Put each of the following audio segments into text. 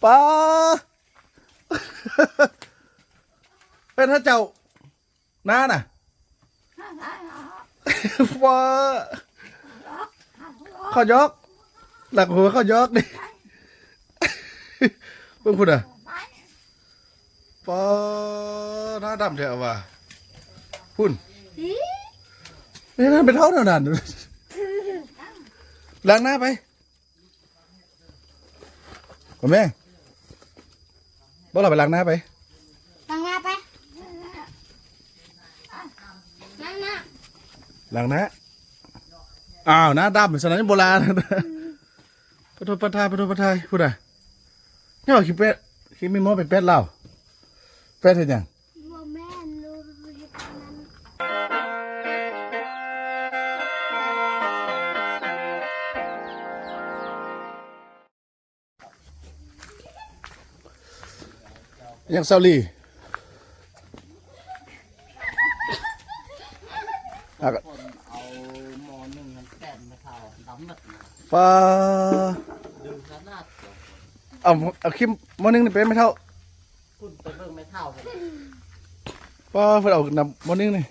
ປ້າ ເປັນເຂົາເຈົ້າ ນານະ ປ້າ ເຂົາຢອກ ຫຼັກຫົວເຂົາຢອກນີ້ ເບິ່ງພຸ້ນນະ ປ້າ ໜ້າດຳແທ້ວ່າ ພຸ້ນ ນີ້ນະ ເປັນເຖົ້າແນວນັ້ນ ລ້າງໜ້າໄປ ບໍ່ແມ່ ບໍ່ລະ ໄປລ້າງໜ້າໄປ ລ້າງໜ້າໄປ ລ້າງໜ້າ ລ້າງໜ້າ ອ້າວ ໜ້າດຳຊັ້ນນະ ໂບລານ ປະໂທດປະທາຍ ປະໂທດປະທາຍ ພຸ້ນນະ ຍັງວ່າຂີ້ແປດ ຂີ້ມີໝໍໄປແປດລາວ ແປດເຮັດຫຍັງ? ບໍ່ແມ່ນ ເຮັດອັນນັ້ນ ຫຍັງ ສາວລີ ອາ ເອົາໝໍ້ໜຶ່ງຫັ້ນແປດແມ່ເຖົ້າ ດຳໝົດນະ ປ້າ ດຶງຂະໜາດ ເອົາ ເອົາຄີມໝໍ້ໜຶ່ງນີ້ໄປແມ່ເຖົ້າ ພຸ້ນໄປເບິ່ງແມ່ເຖົ້າພຸ້ນ ປ້າ ເພິ່ນເອົານຳໝໍ້ໜຶ່ງນີ້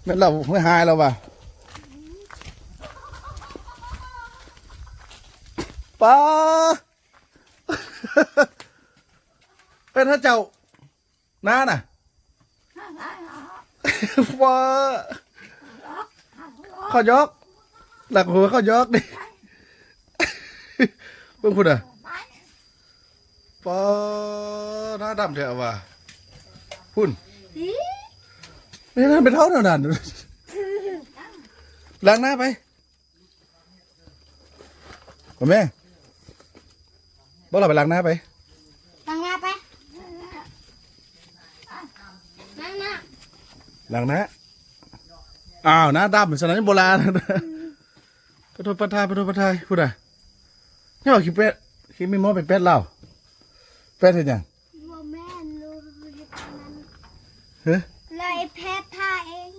ແມ່ນລາວເມື່ອຫາຍແລ້ວວ່າ ປ້າ ເປັນເຂົາເຈົ້າ ນານະ ປ້າ ເຂົາຢອກ ຫຼັກຫົວເຂົາຢອກນີ້ ເບິ່ງພຸ້ນນະ ປ້າ ໜ້າດຳແທ້ວ່າ ພຸ້ນ ນີ້ນະ ເປັນເຖົ້າແນວນັ້ນ ລ້າງໜ້າໄປ ບໍ່ແມ່ ບໍ່ລະ ໄປລ້າງໜ້າໄປ ລ້າງໜ້າໄປ ລ້າງໜ້າ ລ້າງໜ້າ ອ້າວ ໜ້າດຳຊັ້ນນະ ໂບລານ ປະໂທດປະທາຍ ປະໂທດປະທາຍ ພຸ້ນນະ ຍັງວ່າຂີ້ແປດ ຂີ້ມີໝໍໄປແປດລາວ ແປດເຮັດຫຍັງ? ບໍ່ແມ່ນ ເຮັດອັນນັ້ນ ຮະ ແລ້ວໄອ້ແພດທ່າເອງ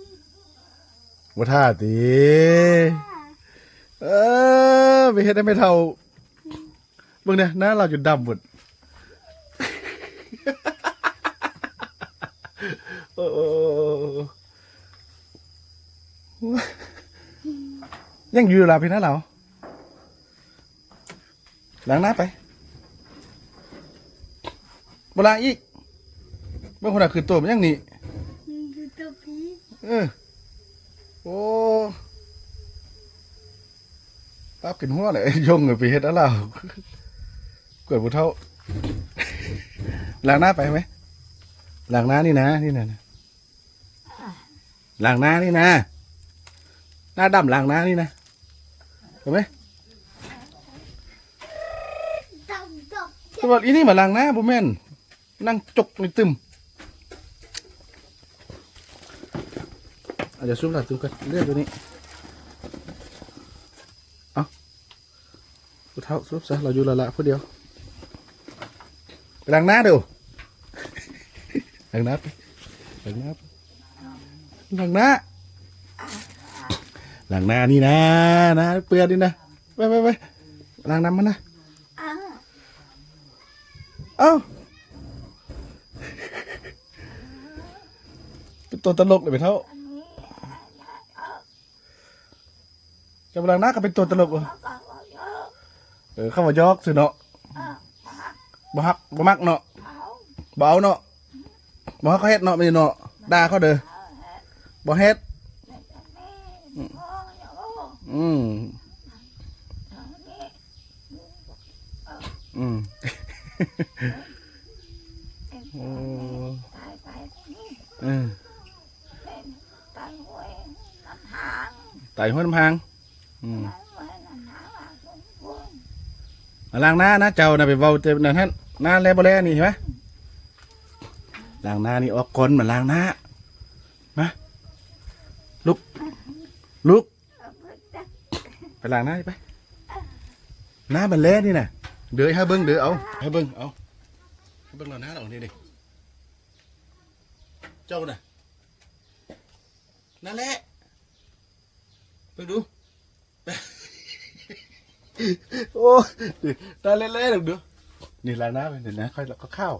ບໍ່ທ່າຕິ ເອີ ໄປເຮັດໃຫ້ແມ່ເຖົ້າ ເບິ່ງແດ່ ໜ້າລາວຈົນດຳໝົດ ໂອ້ ຍັງຢູ່ລາວ ເປັນນະລາວ ລ້າງໜ້າໄປ ບໍ່ລ້າງອີກ ເບິ່ງຄົນນະ ຄືໂຕມັນຫຍັງນີ້ ຄືໂຕຜີ ເອີ ໂອ້ ປັບຂຶ້ນຫົວເລີຍ ຍົງເອີຍ ໄປເຮັດອາລາວ ກວດຜູ້ເຖົ້າ ລ້າງໜ້າໄປໄໝ ລ້າງໜ້ານີ້ນະ ນີ້ນະ ລ້າງໜ້ານີ້ນະ ໜ້າດຳ ລ້າງໜ້ານີ້ນະ ເຫັນໄໝ ແຕ່ວ່າອີນີ້ມາລ້າງໜ້າ ບໍ່ແມ່ນ ນັ່ງຈົກນີ້ຕື່ມ ອາດຈະຊຸບລະຕື່ມກັນ ເລືອກຕົວນີ້ ເອົາ ຜູ້ເຖົ້າ ສະຫຼຸບຊະ ລາວຢູ່ລະລະຜູ້ດຽວ ໄປລ້າງໜ້າດູ ລ້າງໜ້າໄປ ລ້າງໜ້າໄປ ລ້າງໜ້າ ລ້າງໜ້ານີ້ນະ ໜ້າເປື້ອນນີ້ນະ ໄປ ໄປ ໄປ ລ້າງນ້ຳມັນນະ ເອົ້າ ເປັນຕົວຕະຫຼົກເລີຍແມ່ເຖົ້າ. ເຈົ້າບໍ່ລ້າງໜ້າກໍເປັນຕົວຕະຫຼົກ. ເອີ ເຂົາວ່າຢອກຊື່ເນາະ. ບໍ່ຮັກ ບໍ່ມັກເນາະ. ບໍ່ເອົາເນາະ. ບໍ່ໃຫ້ເຂົາເຮັດເນາະ ແມ່ນເນາະ. ດ່າເຂົາເດີ. ບໍ່ເຮັດ. ອືມ. ອືມ. ໂອ້ ເອີ ຕາຍຫ້ວຍນ້ຳຫາງ ອືມ ມາລ້າງໜ້ານະ ເຈົ້ານະ ໄປເວົ້າແຕ່ນັ້ນຫັ້ນ ນາແລບໍ່ແລນີ້ ເຫັນບໍ່? ລ້າງໜ້ານີ້ອອກກ່ອນ ມາລ້າງໜ້າ ມາ ລຸກ ລຸກ. ໄປລ້າງໜ້າໄປ ໜ້າມັນແລນີ້ນະ ເດີໃຫ້ເບິ່ງເດີ ເອົາ ໃຫ້ເບິ່ງ ເອົາ ໃຫ້ເບິ່ງແລ້ວນະ ເອົານີ້ ນີ້ ເຈົ້ານະ ນັ້ນແຫຼະ ເບິ່ງດູ ເບິ່ງ ໂອ້ ນີ້ ຕາແຫຼະໆ ເບິ່ງດູ ນີ້ລ້າງໜ້າໄປ ນີ້ນະ ຄ່ອຍ ຄ່ອຍຂາວ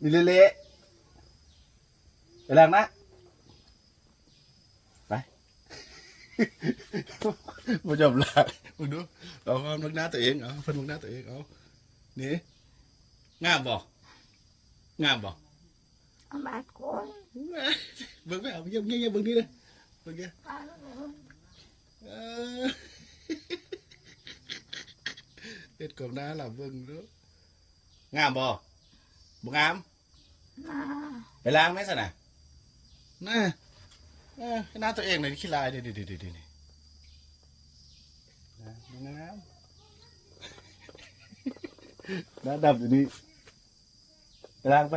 ນີ້ແຫຼະໆ ໄປລ້າງໜ້າ ໄປ ບໍ່ຍອມລ້າງ ເບິ່ງດູ ເອົາ ເບິ່ງໜ້າຕົວເອງ ເອົາ ເພິ່ນເບິ່ງໜ້າຕົວເອງ ເອົາ ນີ້ ງາມບໍ່? ງາມບໍ່? ອາມາດໂກນ ເບິ່ງແມ່ ເບິ່ງນີ້ເດີ ເບິ່ງນີ້ ເອີ ເຮັດກອງໜ້າລະເບິ່ງດູ ງາມບໍ່? ບໍ່ງາມ? ອ່າ ໄປລ້າງແມ່ຊັ້ນນະ ນະ ເອີ ໜ້າຕົວເອງນີ້ຂີ້ລາຍເດ້ ນີ້ ນີ້ ນີ້ ນີ້ ນະ ງາມ ໜ້າດຳຢູ່ນີ້ ໄປລ້າງໄປ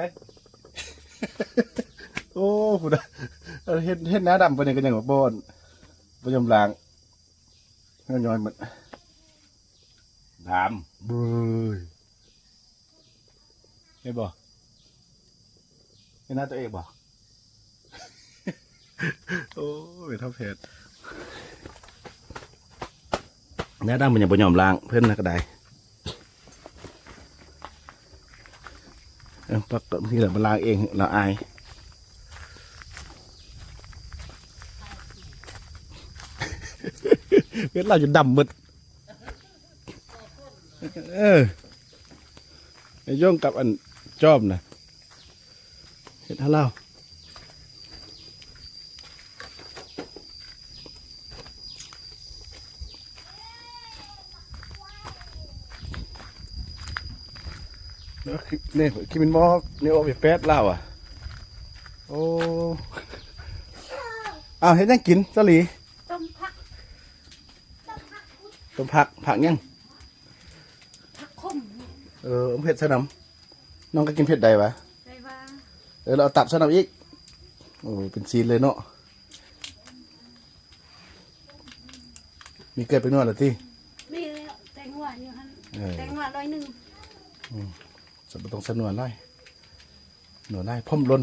ໂອ້ ພຸ້ນນະ ເຮັດ ເຮັດໜ້າດຳປານນີ້ກໍຍັງບໍ່ ບໍ່ຍອມລ້າງ ຍ້ອຍໝົດ ດຳ ບຶ້ຍ ເຫັນບໍ່? ເຫັນໜ້າຕົວເອງບໍ່? ໂອ້ຍ ເຖົ້າແພດ ແນວດຳມັນຍັງບໍ່ຍອມລ້າງ ເພິ່ນນະກໍໄດ້ ເອີ ປັກນີ້ລະມາລ້າງເອງ ລາວອາຍ ເຮັດລາວຈົນດຳໝົດ ເອີ ໄອ້ຢົງກັບອັນຈອມນະ ເຮັດໃຫ້ລາວ ນີ້ ຂີ້ໝິນໝໍນີ້ອອກໄປແປດລາວອະ ໂອ້ ອ້າວ ເຮັດຫຍັງກິນ ສາລີ? ຕົ້ມຜັກ ຕົ້ມຜັກ ຜັກຫຍັງ? ຜັກຂົມ ເອີ ເອົາເຜັດໃສ່ນຳ ນ້ອງກໍກິນເຜັດໄດ້ຫວາ? ໄດ້ຫວາ ເອີ ແລ້ວເອົາຕັບໃສ່ນຳອີກ ໂອ້ ເປັນຊີ້ນເລີຍເນາະ ມີເກືອແປ້ງນົວແລ້ວຕິ? ມີແລ້ວ ແປ້ງນົວຢູ່ຫັ້ນ ເອີ ແປ້ງນົວໜ້ອຍໜຶ່ງ ອືມ ບໍ່ຕ້ອງໃສ່ນົວຫຼາຍ ນົວຫຼາຍຜົມຫຼົ່ນ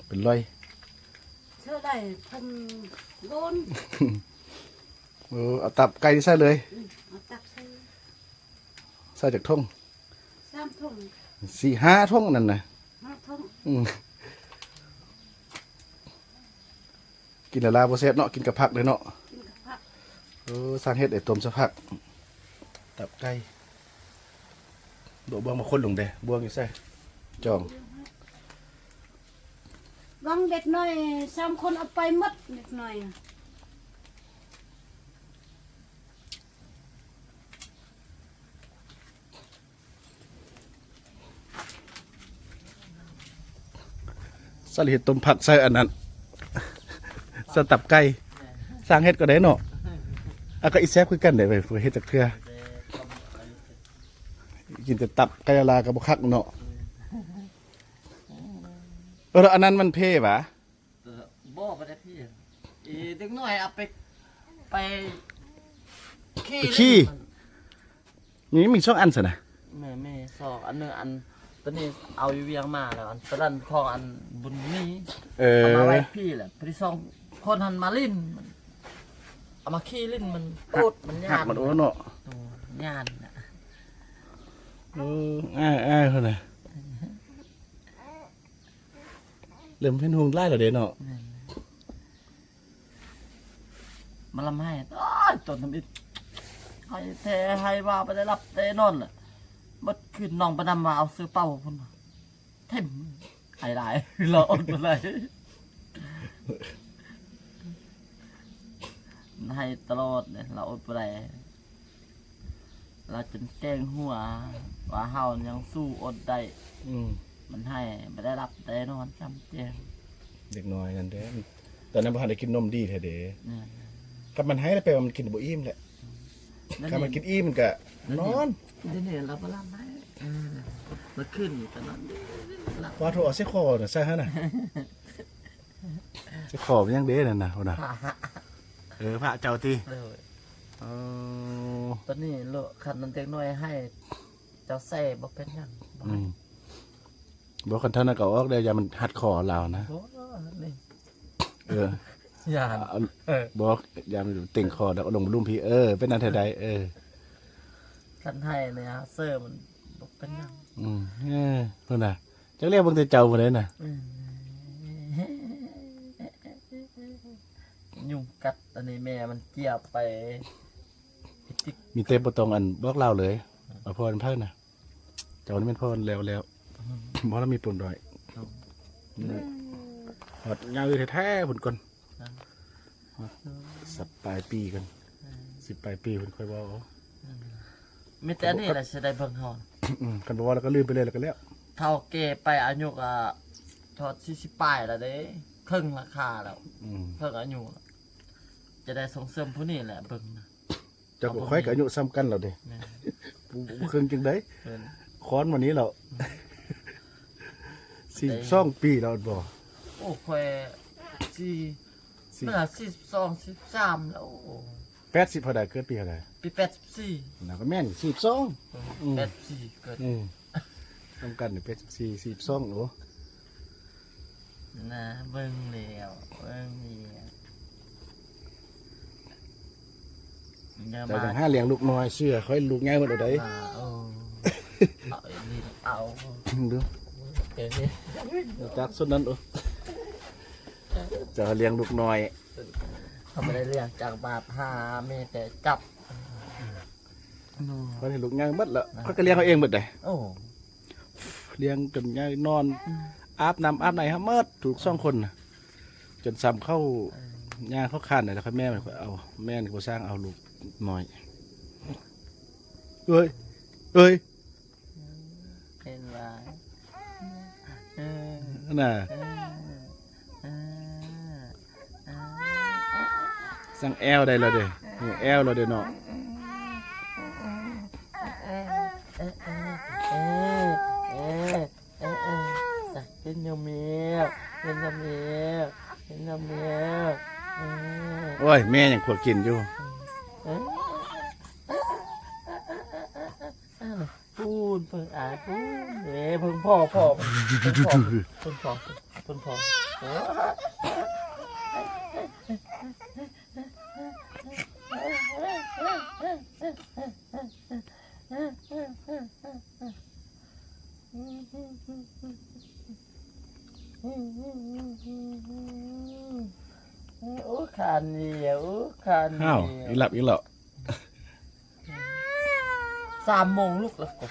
ເປັນລອຍ ເທື່ອໃດຜົມຫຼົ່ນ ເອີ ເອົາຕັບໄກ່ໃສ່ເລີຍ ອືມ ເອົາຕັບໃສ່ ໃສ່ຈັກຖົງ? ສາມຖົງ ສີ່ຫ້າຖົງນັ້ນນະ ຫ້າຖົງ ອືມ ກິນແລ້ວລາວບໍ່ແຊບເນາະ ກິນກັບຜັກເດ້ເນາະ ກິນກັບຜັກ ເອີ ຊ່າງເຮັດໄອ້ຕົ້ມສະຜັກ ຕັບໄກ່ ໂດະບ່ວງມາຄົນລົງເດ້ ບ່ວງຢູ່ໃສ? ຈອງ ຫວັງເດັກນ້ອຍສາມຄົນເອົາໄປໝົດ ເດັກນ້ອຍ ສາລີເຮັດຕົ້ມຜັກໃສ່ອັນນັ້ນ ໃສ່ຕັບໄກ່ ຊ່າງເຮັດກໍໄດ້ເນາະ ອາ ກໍອີແຊບຄືກັນເດ້ເວີຍ ເຮັດຈັກເທື່ອ ກິນແຕ່ຕັບໄກ່ລາວໆ ກໍບໍ່ຄັກເນາະ ເອີ ແລ້ວອັນນັ້ນມັນເພຫວາ? ເອີ ບໍ່ ບໍ່ໄດ້ພີ້ ອີເດັກນ້ອຍເອົາໄປ ໄປ ໄປຂີ່ ມີ ມີສອງອັນຊັ້ນນະ ແມ່ ມີສອງອັນ ໜຶ່ງອັນ ໂຕນີ້ເອົາຢູ່ວຽງມາແລ້ວ ອັນໂຕນັ້ນຂອງອັນບຸນມີ ເອີ ເອົາມາໄວ້ພີ້ແຫຼະ ພໍດີສອງຄົນຫັ້ນມາຫຼິ້ນ ເອົາມາຂີ່ຫຼິ້ນ ມັນໂອດ ມັນຍານ ມັນໂອດເນາະ ໂອ້ ຍານນະ ເອີ ອ້າຍໆ ພຸ້ນນະ. ເລີ່ມເຫັນຫຸ່ງຫຼາຍແລ້ວເດ້ເນາະ ແມ່ນ ມາລຳໄຫ້ ໂອ້ຍ ຕອນທຳອິດ ໄຫ້ແທ້ໄຫ້ວ່າບໍ່ໄດ້ຫຼັບໄດ້ນອນລະ ເບິດຄືນນ້ອງປະນຳວ່າເອົາເສື້ອເປົ່າພຸ້ນ ເຕັມ ໄຫ້ຫຼາຍ ລາວອົດບໍ່ໄດ້ ໄຫ້ຕະຫຼອດເດ້ ລາວອົດບໍ່ໄດ້. ລາວຈົນແຈ້ງຫົວວ່າເຮົາຍັງສູ້ອົດໄດ້ ອືມ ມັນໄຫ້ບໍ່ໄດ້ຫຼັບໄດ້ນອນ ຈຳແຈ້ງ ເດັກນ້ອຍນັ້ນເດ້ ຕອນນັ້ນບໍ່ທັນໄດ້ກິນນົມດີແທ້ເດ້ ແມ່ນ ຄັນມັນໄຫ້ແລ້ວແປວ່າມັນກິນບໍ່ອີ່ມແຫຼະ ອືມ ຄັນມັນກິນອີ່ມມັນກະນອນ ດຽວນີ້ລາວບໍ່ຫຼັບໄຫ້ ເອີ ເມື່ອຄືນນີ້ກໍນອນ ວ່າໂທເອົາໃສ່ຄໍນະ ໃສ່ຫັ້ນນະ ຊິຂໍຫຍັງເດ້ນັ້ນນະ ພຸ້ນນະ ພະ ເອີ ພະເຈົ້າຕິ ໂດຍ ເອີ ຕອນນີ້ໂລະ ຄັນເດັກນ້ອຍໃຫ້ເຈົ້າໃສ່ບໍ່ເປັນຫຍັງ ບໍ່ໃຫ້ ອືມ ບໍ່ ຄັນເທົ່ານັ້ນກໍອອກແລ້ວ ຢ້ານມັນຮັດຄໍລາວນະ ບໍ່ ນີ້ ເອີ ຢ້ານ ເອີ ບໍ່ ຢ້ານມັນເຕັງຄໍດອກ ເອົາລົງມາລຸ່ມພີ້ ເອີ ເປັນອັນແທ້ໃດ ເອີ ຄັນໃຫ້ນີ້ເຊີມັນບໍ່ເປັນຫຍັງ. ອືມ ເອີ ພຸ້ນນະ ຈັກແລ້ວເບິ່ງແຕ່ເຈົ້າພຸ້ນເດ້ນະ. ອືມ ຍຸງກັດອັນນີ້ ແມ່ມັນຈຽບໄປ. ມີແຕ່ບໍ່ຕ້ອງອັນບອກລາວເລີຍ. ອືມ ເອົາພໍ່ນຳໃຜນະ? ເຈົ້ານີ້ແມ່ນພໍ່ແລ້ວໆ. ອືມ ບໍ່ລະມີປົມດ້ອຍ. ອືມ ຮອດຍາວແທ້ໆພຸ້ນກ່ອນ. ອືມ ຮອດ ອືມ ສິບປາຍປີກ່ອນ. ອືມ ສິບປາຍປີພຸ້ນຄ່ອຍເວົ້າເອົາ. ອືມ ມີແຕ່ອັນນີ້ແຫຼະຊິໄດ້ເບິ່ງເຮົາ. ອືມ ຄັນບໍ່ເວົ້າແລ້ວກໍລືມໄປເລີຍ ແລ້ວກໍແລ້ວ. ເຖົ້າແກ່ໄປອາຍຸກໍຮອດສີ່ສິບປາຍແລ້ວເດ້ ເຄິ່ງລາຄາແລ້ວ. ອືມ ເຄິ່ງອາຍຸແລ້ວ ຈະໄດ້ສົ່ງເສີມຜູ້ນີ້ແຫຼະເບິ່ງນະ. ເຈົ້າກັບຂ້ອຍກໍອາຍຸສ່ຳກັນແລ້ວເດ້. ແມ່ນ ບໍ່ ບໍ່ເຄິ່ງຈັ່ງໃດ. ແມ່ນ ຄ້ອນມານີ້ແລ້ວ. ອືມ ສີ່ສິບສອງປີແລ້ວບໍ່? ໂອ້ ຂ້ອຍສີ່ ສີ່ ມັນສີ່ສິບສອງ ສີ່ສິບສາມແລ້ວ. ໂອ້ ແປດສິບເທົ່າໃດ? ເກີດປີເທົ່າໃດ? ປີແປດສິບສີ່. ນະ ກໍແມ່ນ ສີ່ສິບສອງ. ເອີ ອືມ ແປດສິບສີ່ເກີດ. ອືມ ນຳກັນແປດສິບສີ່ ສີ່ສິບສອງ. ໂອ້ ນະ ເບິ່ງແລ້ວ ເບິ່ງແລ້ວ. ຢ່າ ເຈົ້າ ມາ ຕ້ອງຫາລ້ຽງລູກນ້ອຍ ເຊື່ອຂ້ອຍ ລູກໃຫຍ່ໝົດແລ້ວໃດ໋. ອ່າ ໂອ້ ເອົາອີ່ຫຼີ ເອົາ ເບິ່ງດູ ເອີ ຮູ້ຈັກສ່ວນນັ້ນ. ໂອ້ ເຈົ້າລ້ຽງລູກນ້ອຍ ເຂົາບໍ່ໄດ້ລ້ຽງຈັກບາດ ຫາມີແຕ່ຈັບ. ຂ້ອຍໃຫ້ລູກຍ່າງໝົດແລ້ວ ຂ້ອຍກໍລ້ຽງເອົາເອງໝົດເດ້. ໂອ້ ລ້ຽງຈົນໃຫຍ່ນອນ ອືມ ອາບນ້ຳອາບໃນໃຫ້ໝົດ ລູກສອງຄົນນະ ຈົນສ່ຳເຂົ້າ ເອີ ຍ່າງເຂົ້າຄານໄດ້ແລ້ວ ຂ້ອຍແມ່ມັນ ຂ້ອຍເອົາ ແມ່ນບໍ່ຊ່າງເອົາລູກນ້ອຍ. ເອີຍ ເອີຍ ເຫັນວ່າ ເອີ ນະ ເອີ ເອີ ເອີ ສັ່ງແອວໄດ້ແລ້ວເດ້ ແອວແລ້ວເດ້ເນາະ. ເອີ ເອີ ເອີ ເອີ ເອີ ເອີ ເອີ ເອີ ເອີ ເອີ ເອີ ເປັນຫຍັງແມວ ເປັນຫຍັງແມວ ເປັນຫຍັງແມວ ເອີ ໂອ້ຍ ແມ່ຍັງຂົວກິນຢູ່ ເອີ ເອີ ພຸ້ນ ເພິ່ງອາຍພຸ້ນ ເອີ ເພິ່ງພໍ່ ພໍ່ ເພິ່ງພໍ່ ເພິ່ງພໍ່ ເພິ່ງພໍ່ ໂອ້ຍ. ໂອ້ ຄານດຽວ ໂອ້ ຄານດຽວ ອ້າວ ອີ່ຫຼັບອີ່ຫຼໍ. ສາມໂມງລຸກແລ້ວກໍ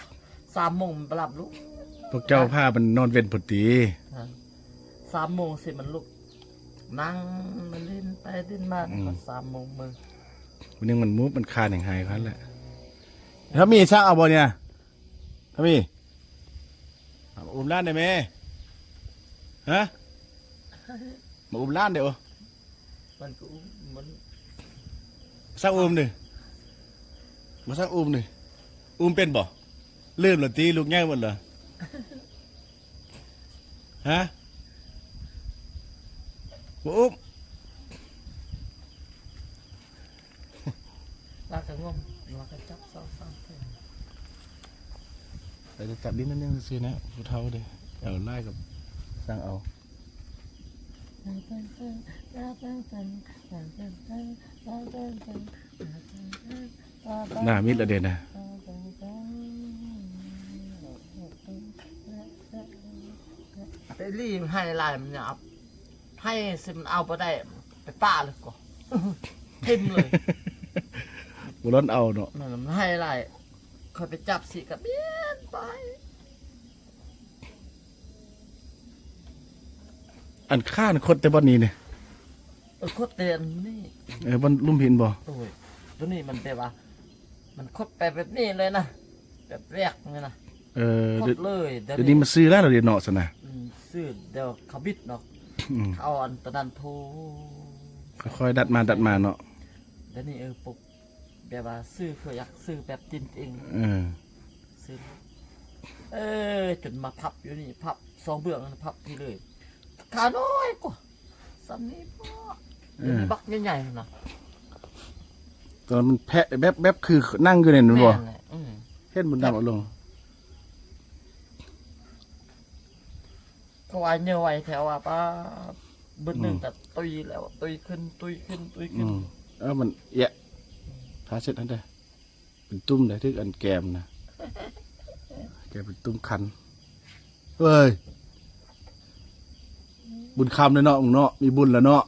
ສາມໂມງມັນບໍ່ຫຼັບລຸກ. ພວກເຈົ້າພາມັນນອນເວັນພຸ້ນຕິ. ຮະ ສາມໂມງຊິມັນລຸກ ນັ່ງມັນຫຼິ້ນໄປຫຼິ້ນມາ ອືມ ສາມໂມງມື້. ມື້ໜຶ່ງມັນມູບມັນຄານຫຍັງໃຫ້ຄັນແຫຼະ. ຖ້າມີຊັກເອົາບໍ່ນີ້ນະ? ຖ້າມີ ມາອຸມຫຼານໄດ້ແມ? ຮະ? ມາອຸມຫຼານໄດ້ບໍ່? ມັນກໍອຸມ ມັນ ຊັກອຸມນີ້ ບໍ່ຊັກອຸມນີ້ ອຸມເປັນບໍ່? ລືມແລ້ວຕິ ລູກໃຫຍ່ໝົດແລ້ວ. ຮະ? ບໍ່ອຸມ. ລາວກໍງົມ ລາວກໍຈັບສອງສາມເທື່ອ. ແຕ່ຈັບດິນນັ້ນຍັງຊື່ໆນະ ຜູ້ເຖົ້າເດ້ ເອົາຫຼາຍກໍຊ່າງເອົາ. ໜ້າມິດລະເດນະ. ໄປລີ້ໃຫ້ຫຼາຍມັນຫຍາບ ໃຫ້ຊິມັນເອົາບໍ່ໄດ້ ໄປປະເລີຍກໍ ຖິ້ມເລີຍ. ບໍ່ລັນເອົາເນາະ. ແມ່ນ ມັນໃຫ້ຫຼາຍ ຂ້ອຍໄປຈັບຊິກະບຽນໄປ. ອັນຂ້ານຄົດແຕ່ບ່ອນນີ້ນີ້. ເອີ ຄົດແຕ່ອັນນີ້. ເອີ ບ່ອນລຸ່ມຫີນບໍ່? ໂອ້ຍ ໂຕນີ້ມັນແບບວ່າ ມັນຄົດໄປແບບນີ້ເລີຍນະ ແບບແວກນີ້ນະ. ເອີ ຄົດເລີຍ. ດຽວນີ້ມັນຊື່ແລ້ວເດເນາະຊັ້ນນະ. ອືມ ຊື່ ດຽວເຂົາບິດເນາະ. ອືມ ເຂົາເອົາອັນໂຕນັ້ນໂພ ຄ່ອຍໆດັດມາດັດມາເນາະ. ດຽວນີ້ ເອີ ປຸກ ແບບວ່າຊື່ ຄືຢາກຊື່ແບບຕິນເອງ. ເອີ ຊື່ ເອີ ຈົນມາພັບຢູ່ນີ້ ພັບສອງເບື້ອງ ພັບພີ້ເລີຍ. ຂານ້ອຍກວ່າສ່ຳນີ້ພໍ້ ເອີ ບັກໃຫຍ່ໆນະ. ຕອນນັ້ນມັນແພະແບບ ແບບຄືນັ່ງຢູ່ນີ້ແມ່ນບໍ່? ແມ່ນແຫຼະ. ອືມ ເຫັນບຸນດຳເອົາລົງ. ເຂົາວ່າເຫຍື້ອໄວແທ້ວ່າ ປ້າ ບຶດໜຶ່ງ ອືມ ກໍຕຸ້ຍແລ້ວ ຕຸ້ຍຂຶ້ນ ຕຸ້ຍຂຶ້ນ ຕຸ້ຍຂຶ້ນ. ອືມ ເອີ ມັນເອະ ອືມ ພາເຊັດຫັ້ນເດີ້. ເປັນຕຸ່ມໄດ໋ ຖືກອັນແກມນະ ແກມເປັນຕຸ່ມຄັນ. ເອີຍ ບຸນຄຳເລີຍເນາະ ມຶງເນາະ ມີບຸນແລ້ວເນາະ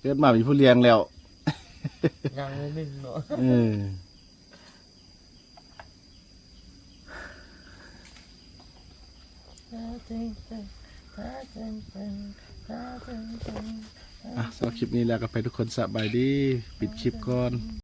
ເກີດມາມີຜູ້ລ້ຽງແລ້ວ ຍັງໜຶ່ງເນາະ ເອີ. ອ່ະ ສຳລັບຄລິບນີ້ແລ້ວກໍໃຫ້ທຸກຄົນສະບາຍດີ ປິດຄລິບກ່ອນ.